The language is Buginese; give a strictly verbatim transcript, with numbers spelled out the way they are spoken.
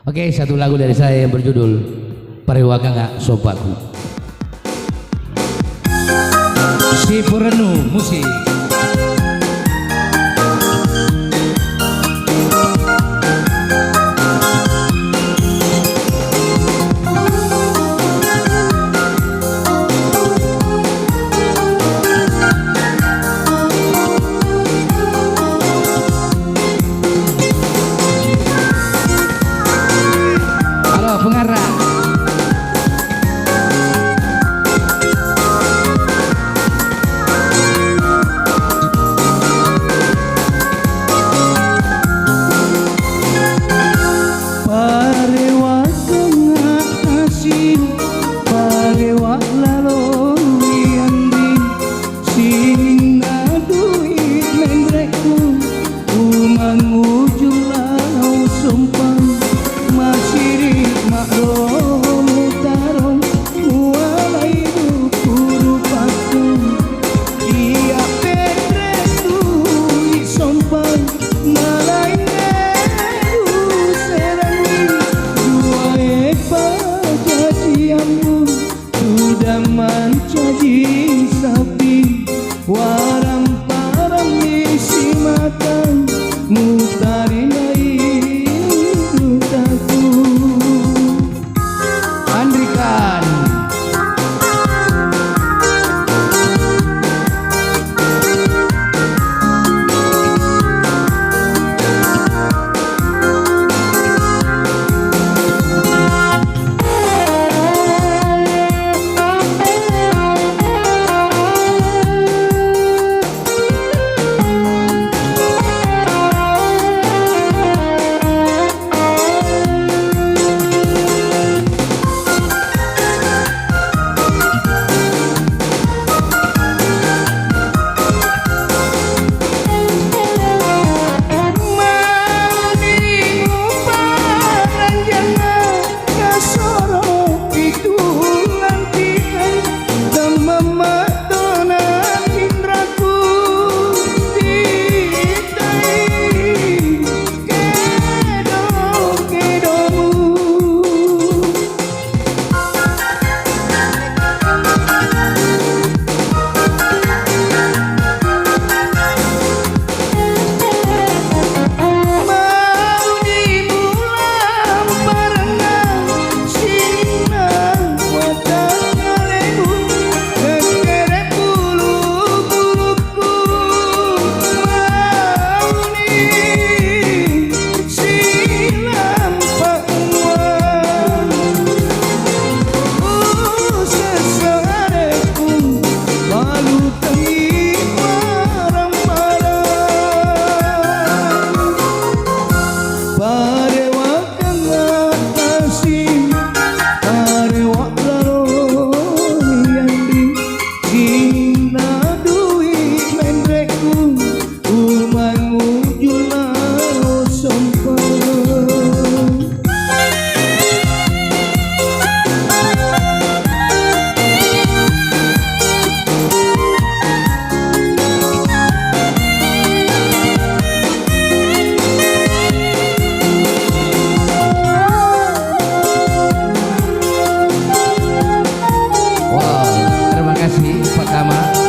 Oke, satu lagu dari saya yang berjudul Parewakangnga Sompaku. Sipurennu musik. Halo, pengarang. Parewakeng attasi, parewa lalo ianri, sininna dui menrekku, umangujung lao sompang, masiri maddomu tarong, mualai dukuru pakku, iya penre dui sompang, nalainge userangi, duae pajajiammu, tudang mancaji sapi, warang parang misi matang, mutarinai dutaku. Andrikan. Kasoro pitu lanti'e, temmemmettona pinraku titai kedo-kedomu. Parewakeng attasi, parewa lalo ianri, sininna dui menrekku, umangujung lao sompang. Wow, terima kasih Pak Tama.